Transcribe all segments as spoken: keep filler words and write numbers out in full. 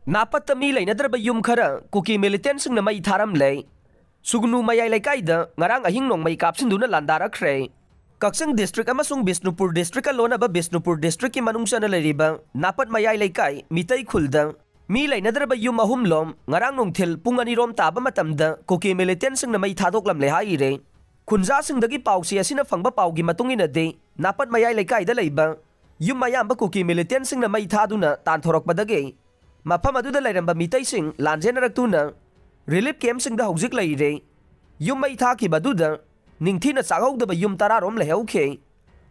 ꯅꯥꯄꯠꯇ ꯃꯤ ꯂꯩꯅꯗ꯭ꯔꯕ ꯌꯨꯝ ꯈꯔ ꯀꯨꯀꯤ ꯃꯤꯂꯤꯇꯦꯟꯁꯤꯡꯅ ꯃꯩ ꯊꯥꯔꯝꯂꯦ꯫ ꯁꯨꯒꯅꯨ ꯃꯌꯥꯏ ꯂꯩꯀꯥꯏꯗ ꯉꯔꯥꯡ ꯑꯍꯤꯡ ꯅꯣꯡꯃꯩ ꯀꯥꯞꯁꯤꯟꯗꯨꯅ ꯂꯥꯟꯗꯥꯔꯛꯈ꯭ꯔꯦ꯫ ꯀꯛꯆꯤꯡ ꯗꯤꯁꯇ꯭ꯔꯤꯛ ꯑꯃꯁꯨꯡ ꯕꯤꯁꯅꯨꯄꯨꯔ ꯗꯤꯁꯇ꯭ꯔꯤꯛꯀ ꯂꯣꯟꯅꯕ ꯕꯤꯁꯅꯨꯄꯨꯔ ꯗꯤꯁꯇ꯭ꯔꯤꯛꯀꯤ ꯃꯅꯨꯡ ꯆꯟꯅ ꯂꯩꯔꯤꯕ ꯅꯥꯄꯠ ꯃꯌꯥꯏ ꯂꯩꯀꯥꯏ ꯃꯤꯇꯩ ꯈꯨꯜꯗ ꯃꯤ ꯂꯩꯅꯗ꯭ꯔꯕ ꯌꯨꯝ ꯑꯍꯨꯝꯂꯣꯝ ꯉꯔꯥꯡ ꯅꯨꯡꯊꯤꯜ ꯄꯨꯡ ꯑꯅꯤꯔꯣꯝ ꯇꯥꯕ ꯃꯇꯝꯗ ꯀꯨꯀꯤ ꯃꯤꯂꯤꯇꯦꯟꯁꯤꯡꯅ ꯃꯩ ꯊꯥꯗꯣꯛꯂꯝꯂꯦ ꯍꯥꯏꯔꯦ꯫ ꯈꯨꯟꯖꯥꯁꯤꯡꯗꯒꯤ ꯄꯥꯎꯆꯦ ꯑꯁꯤꯅ ꯐꯪꯕ ꯄꯥꯎꯒꯤ ꯃꯇꯨꯡ ꯏꯟꯅꯗꯤ, ꯅꯥꯄꯠ ꯃꯌꯥꯏ ꯂꯩꯀꯥꯏꯗ ꯂꯩꯕ ꯌꯨꯝ ꯑꯌꯥꯝꯕ ꯀꯨꯀꯤ ꯃꯤꯂꯤꯇꯦꯟꯁꯤꯡꯅ ꯃꯩ ꯊꯥꯗꯨꯅ ꯇꯥꯟꯊꯣꯔꯛꯄꯗꯒꯤ ꯃꯐꯝ ꯑꯗꯨꯗ ꯂꯩꯔꯝꯕ ꯃꯤꯇꯩꯁꯤꯡ ꯂꯥꯟꯖꯦꯟꯅꯔꯛꯇꯨꯅ ꯔꯤꯂꯤꯐ ꯀꯦꯝꯞꯁꯤꯡꯗ ꯍꯧꯖꯤꯛ ꯂꯩꯔꯦ꯫ ꯌꯨꯝ ꯃꯩ ꯊꯥꯈꯤꯕ ꯑꯗꯨꯗ ꯅꯤꯡꯊꯤꯅ ꯆꯥꯛꯍꯧꯗꯕ ꯌꯨꯝ ꯇꯔꯥꯔꯣꯝ ꯂꯩꯍꯧꯈꯤ꯫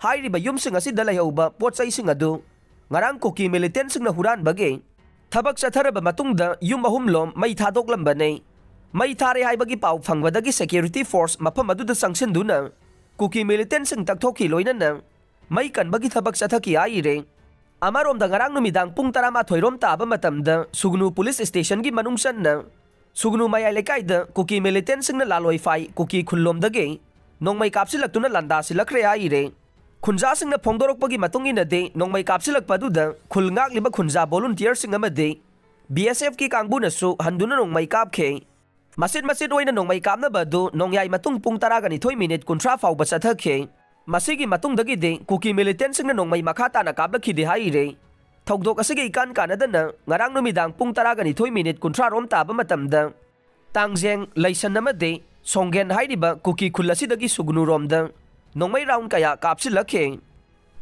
ꯍꯥꯏꯔꯤꯕ ꯌꯨꯝꯁꯤꯡ ꯑꯁꯤꯗ ꯂꯩꯍꯧꯕ ꯄꯣꯠ ꯆꯩꯁꯤꯡ ꯑꯗꯨ ꯉꯔꯥꯡ ꯀꯨꯀꯤ ꯃꯤꯂꯤꯇꯦꯟꯁꯤꯡꯅ ꯍꯨꯔꯥꯟꯕꯒꯤ ꯊꯕꯛ ꯆꯠꯊꯔꯕ ꯃꯇꯨꯡꯗ ꯌꯨꯝ ꯑꯍꯨꯝꯂꯣꯝ ꯃꯩ ꯊꯥꯗꯣꯛꯂꯝꯕꯅꯤ꯫ ꯃꯩ ꯊꯥꯔꯦ ꯍꯥꯏꯕꯒꯤ ꯄꯥꯎ ꯐꯪꯕꯗꯒꯤ ꯁꯦꯀ꯭ꯌꯨꯔꯤꯇꯤ ꯐꯣꯔꯁ ꯃꯐꯝ ꯑꯗꯨꯗ ꯆꯪꯁꯤꯟꯗꯨꯅ ꯀꯨꯀꯤ ꯃꯤꯂꯤꯇꯦꯟꯁꯤꯡ ꯇꯛꯊꯣꯛꯈꯤ, ꯂꯣꯏꯅꯅ ꯃꯩ ꯀꯟꯕꯒꯤ ꯊꯕꯛ ꯆꯠꯊꯈꯤ ꯍꯥꯏꯔꯦ꯫ ꯑꯃꯔꯣꯝꯗ ꯉꯔꯥꯡ ꯅꯨꯃꯤꯗꯥꯡ ꯄꯨꯡ ꯇꯔꯥꯃꯥꯊꯣꯏ ꯔꯣꯝ ꯇꯥꯕ ꯃꯇꯝꯗ ꯁꯨꯒꯅꯨ ꯄꯨꯂꯤꯁ ꯁ꯭ꯇꯦꯁꯟꯒꯤ ꯃꯅꯨꯡ ꯆꯟꯅ ꯁꯨꯒꯅꯨ ꯃꯌꯥꯏ ꯂꯩꯀꯥꯏꯗ ꯀꯨꯀꯤ ꯃꯤꯂꯤꯇꯦꯟꯁꯤꯡꯅ ꯂꯥꯂꯣꯏꯐꯥꯏ ꯀꯨꯀꯤ ꯈꯨꯜꯂꯣꯝꯗꯒꯤ ꯅꯣꯡꯃꯩ ꯀꯥꯞꯁꯤꯜꯂꯛꯇꯨꯅ ꯂꯥꯟꯗꯥꯁꯤꯜꯂꯛꯈ꯭ꯔꯦ ꯍꯥꯏꯔꯦ꯫ ꯈꯨꯟꯖꯥꯁꯤꯡꯅ ꯐꯣꯡꯗꯣꯔꯛꯄꯒꯤ ꯃꯇꯨꯡ ꯏꯟꯅꯗꯤ, ꯅꯣꯡꯃꯩ ꯀꯥꯞꯁꯤꯜꯂꯛꯄ ꯑꯗꯨꯗ ꯈꯨꯜ ꯉꯥꯛꯂꯤꯕ ꯈꯨꯟꯖꯥ ꯚꯣꯂꯨꯟꯇꯤꯌꯔꯁꯤꯡ ꯑꯃꯗꯤ ꯕꯤ ꯑꯦꯁ ꯑꯦꯐꯀꯤ ꯀꯥꯡꯕꯨꯅꯁꯨ ꯍꯟꯗꯨꯅ ꯅꯣꯡꯃꯩ ꯀꯥꯞꯈꯤ꯫ ꯃꯆꯤꯠ ꯃꯆꯤꯠ ꯑꯣꯏꯅ ꯅꯣꯡꯃꯩ ꯀꯥꯞꯅꯕ ꯑꯗꯨ ꯅꯣꯡꯌꯥꯏ ꯃꯇꯨꯡ ꯄꯨꯡ ꯇꯔꯥꯒ ꯅꯤꯊꯣꯏ ꯃꯤꯅꯤꯠ ꯀꯨꯟꯊ꯭ꯔꯥ ꯐꯥꯎꯕ ꯆꯠꯊꯈꯤ꯫ ꯃꯁꯤꯒꯤ ꯃꯇꯨꯡꯗꯒꯤꯗꯤ ꯀꯨꯀꯤ ꯃꯤꯂꯤꯇꯦꯟꯁꯤꯡꯅ ꯅꯣꯡꯃꯩ ꯃꯈꯥ ꯇꯥꯅ ꯀꯥꯞꯂꯛꯈꯤꯗꯦ ꯍꯥꯏꯔꯤ꯫ ꯊꯧꯗꯣꯛ ꯑꯁꯤꯒ ꯏꯀꯥꯟ ꯀꯥꯟꯅꯗꯅ ꯉꯔꯥꯡ ꯅꯨꯃꯤꯗꯥꯡ ꯄꯨꯡ ꯇꯔꯥꯒ ꯅꯤꯊꯣꯏ ꯃꯤꯅꯤꯠ ꯀꯨꯟꯊ꯭ꯔꯥ ꯔꯣꯝ ꯇꯥꯕ ꯃꯇꯝꯗ ꯇꯥꯡꯖꯦꯡ, ꯂꯩꯁꯟ ꯑꯃꯗꯤ ꯁꯣꯡꯒꯦꯟ ꯍꯥꯏꯔꯤꯕ ꯀꯨꯀꯤ ꯈꯨꯜ ꯑꯁꯤꯗꯒꯤ ꯁꯨꯒꯅꯨꯔꯣꯝꯗ ꯅꯣꯡꯃꯩ ꯔꯥꯎꯟ ꯀꯌꯥ ꯀꯥꯞꯁꯤꯜꯂꯛꯈꯤ꯫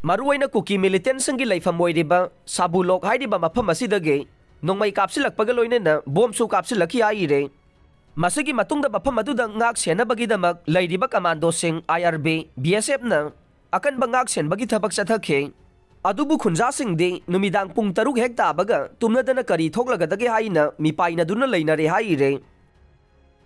ꯃꯔꯨꯑꯣꯏꯅ ꯀꯨꯀꯤ ꯃꯤꯂꯤꯇꯦꯟꯁꯤꯡꯒꯤ ꯂꯩꯐꯝ ꯑꯣꯏꯔꯤꯕ ꯁꯥꯕꯨꯂꯣꯛ ꯍꯥꯏꯔꯤꯕ ꯃꯐꯝ ꯑꯁꯤꯗꯒꯤ ꯅꯣꯡꯃꯩ ꯀꯥꯞꯁꯤꯜꯂꯛꯄꯒ ꯂꯣꯏꯅꯅ ꯕꯣꯝꯁꯨ ꯀꯥꯞꯁꯤꯜꯂꯛꯈꯤ ꯍꯥꯏꯔꯦ꯫ ꯃꯁꯤꯒꯤ ꯃꯇꯨꯡꯗ ꯃꯐꯝ ꯑꯗꯨꯗ ꯉꯥꯛ ꯁꯦꯟꯅꯕꯒꯤꯗꯃꯛ ꯂꯩꯔꯤꯕ ꯀꯃꯥꯟꯗꯣꯁꯤꯡ, ꯑꯥꯏ ꯑꯥꯔ ꯕꯤ, ꯕꯤ ꯑꯦꯁ ꯑꯦꯐꯅ ꯑꯀꯟꯕ ꯉꯥꯛ ꯁꯦꯟꯕꯒꯤ ꯊꯕꯛ ꯆꯠꯊꯈꯤ꯫ ꯑꯗꯨꯕꯨ ꯈꯨꯟꯖꯥꯁꯤꯡꯗꯤ ꯅꯨꯃꯤꯗꯥꯡ ꯄꯨꯡ ꯇꯔꯨꯛ ꯍꯦꯛ ꯇꯥꯕꯒ ꯇꯨꯝꯅꯗꯅ ꯀꯔꯤ ꯊꯣꯛꯂꯒꯗꯒꯦ ꯍꯥꯏꯅ ꯃꯤꯄꯥꯏꯅꯗꯨꯅ ꯂꯩꯅꯔꯦ ꯍꯥꯏꯔꯦ꯫